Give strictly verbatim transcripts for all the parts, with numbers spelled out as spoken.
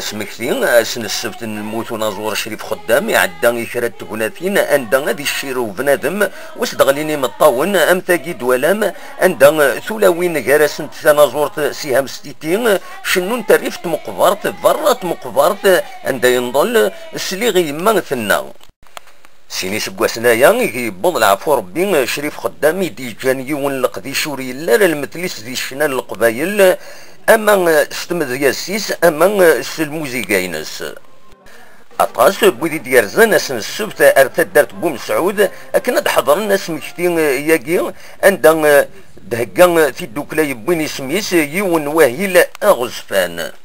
Smekti, ass n ssebt n lmut unaẓur Crif Xeddam iɛedda i kra n tegnatin anda ad iccirrew bnadem u s-d-ɣlin imeṭṭawen am tagi d-twalam, anda tulawin gar-asent tanaẓurt Siham Stiti cennunt rrif tmeqbert, berra tmeqbert, anda yenḍel "Sliɣ i yemma tenna". Sin iseggasen aya i yewweḍ leɛfu Rebbi Crif Xeddam i d-yeǧǧan yiwen n leqdic ur yelli ara lmetlis di ccna n Leqbayel, ama s tmedyazt-is, ama s lmuziga-ines. Aṭas n wid i d-yerzan ass n ssebt ar taddart n Bumesɛud akken ad d-ḥeḍren asmekti-agi, anda d-thegga tiddukla yewwin isem-is yiwen n wahil aɣezfan.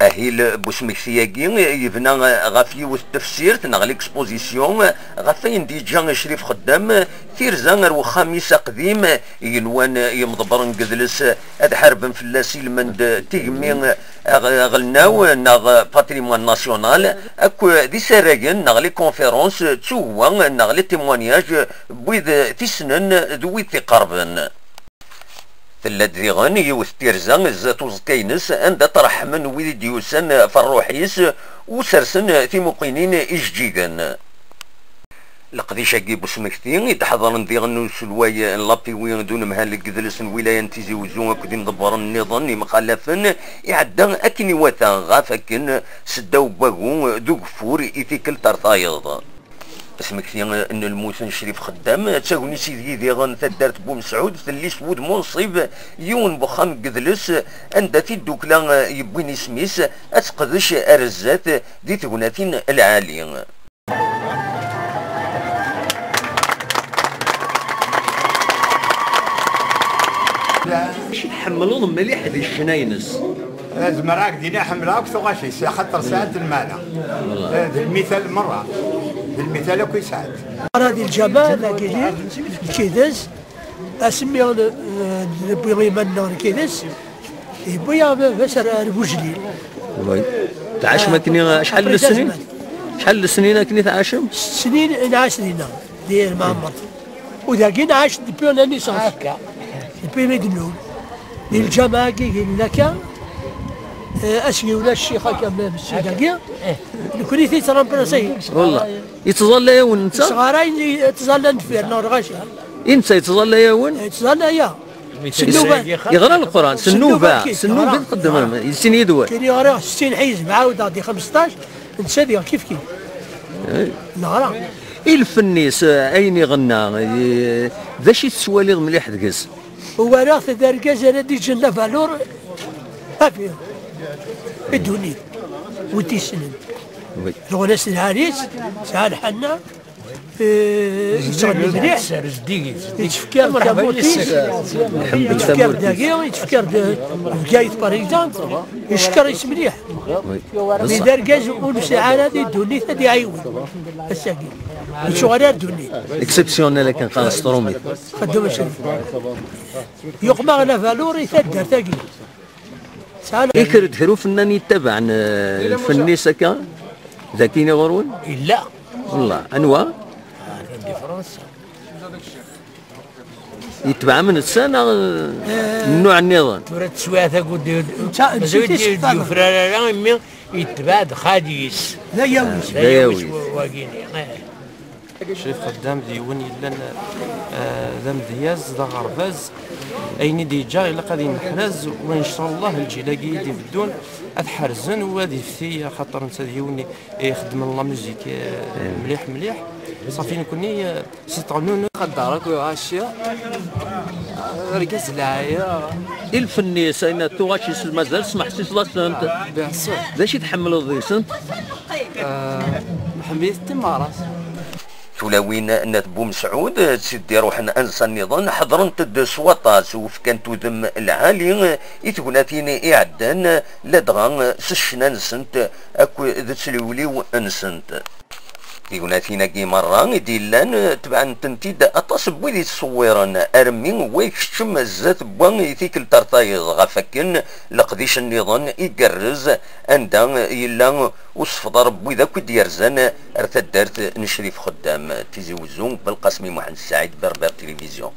Ahil n usmekti-agi yebna ɣef yiwet n tefsirt neɣ l'exposition ɣef wayen d-yeǧǧa Crif Xeddam, tirza ar wexxam-is aqdim yenwan yemḍebbren deg yidles ad ḥarben fell-as ilmend tigemmi aɣ-, aɣelnaw neɣ patrimoine national, akk d isaragen neɣ les conférences d tugwa neɣ les témoignages n wid t-issnen d wid t-iqerben. Tella-d diɣen yiwet n tirza zdat uẓekka-ines anda ṭreḥmen wid i d-yusan ɣef ṛṛuḥ-is u sersen timuqinin ijeǧǧigen. Leqdic-agi n usmekti i d-ḥeḍren diɣen uselway n l'A P W d unemhal deg yidles n lwilaya n Tizi Uzzu akked imḍebbren nniḍen imxalafen, iɛedda akken iwata ɣef akken seddaw n wagu d ugeffur i tikkelt ar tayeḍ. Asmekti n lmut n Crif Xeddam d tagnit ideg i diɣen taddart n Bumesɛud telli s wudem unṣib, yiwen n wexxam n yidles anda tiddukla yewwin isem-is ad teqdec ar zdat di tegnatin lɛali. Acu tḥemmleḍ mliḥ di ccna-ines? Zemreɣ ad k-d-iniɣ ḥemmleɣ akk tuɣac-is, axaṭer sɛant lmeɛna. Eh, d lmital merra. D lmital akk i sɛant. Ara di lǧama, dagi, lkides, asmi n-, n-, newwi iman-nneɣ lkides, yewwi-yaɣ baba-s ar, ar Bujlil. Oui. Tɛacem akken i, acḥal n lesnin? Acḥal n lesnin akken i tɛacem? Sett snin i nɛac dinna, di Lmeɛmer. U dagi nɛac depuis la naissance. Akka. Depuis mi d-nul. Di lǧameɛ-agi i nella akka, eh, ass-agi ulac ccix akka, ma, ssid-agi, nekkni i t-yettramplaṣin. Wallah. Yettẓalla-yawen netta? Sɣarayen i-, ttẓallan deffir-neɣ lɣaci. I netta yettẓalla-yawen? Yettẓalla-ya. S nnuba. Yeɣra Leqran, s nnuba, s nnuba i txeddmem, yessen yid-wen. Kini ɣriɣ settin ḥizb, ɛawdeɣ di xmesṭac, netta diɣ kif kif. Eh. Neɣra. I lfenn-is, eh, ayen iɣenna, eh, d acu i tettwaliḍ mliḥ deg-s? Walaɣ-t d argaz ara d-iǧǧen la valeur, afi, i ddunit, wid t-yessnen. Oui. Lɣella-s d lɛali-s, tesɛa lḥanna, eh, yettɣenni mliḥ, yettfekkir tamurt-is, yettfekkir dagi, yettfekkir d-, Bgayet, par exemple, yeckeṛ-itt mliḥ. Oui. Mi d argaz ur nesɛi ara di ddunit ad iɛiwen. Ass-agi. Yettuɣal ar ddunit. Exceptionnel akken qqaren s trumit. Xeddem acu. Yuqem-aɣ la valeur i taddart-agi. Sɛan ikker-d kra ufennan yettabaɛen, eh, lfenn-is akka, d akin ɣur-wen? Yella. Wallah, anwa? Ah, di Fransa. Yetbeɛ am netta neɣ, eh, nnuɛ nniḍen? Tura teswiɛt akked d-, netta, mazal netta d-, yesseftan. D-yufrar ara, imi yetbeɛ-d xali-s. D ayaw-is. D ayaw-is. Wa-, wagini, eh. Crif Xeddam d yiwen yellan, eh, d amedyaz, d aɣerbaz. Ayen i d-yeǧǧa ilaq ad yenneḥraz, wa ncallah lǧil-agi i d-ibeddun ad ḥerzen u ad ifti, axaṭer netta d yiwen i ixeddmen la musique, eh, mliḥ, mliḥ. Ṣafi nekni, eh, si tɣennun. Xeddar akk uɣaci, argaz lɛaya. I lfenn-is, ayen tuɣac-is mazal tesmeḥsiseḍ-asent. Bien sûr. D acu i tḥemmleḍ deg-sent? Eh, nḥemmel-it timaras. Tulawin n At Bumesɛud, d tid d-iruḥen ansa nniḍen, ḥeḍrent-d s waṭas u fkant udem lɛali i tegnatin iɛeddan, ladɣa s ccna-nsent akked tliwliw-nsent. Tignatin-agi merra i d-yellan, tebɛen-tent-id aṭas n wid yettṣewwiren, armi wa ikeččem zdat n wa i tikkelt ar tayeḍ, ɣef akken leqdic nniḍen igerrez anda yella usefḍer n wid akk i d-yerzan ar taddart n Crif Xeddam. Tizi Wezzu, Belqasmi Muḥend Saɛid, Berbère Télévision.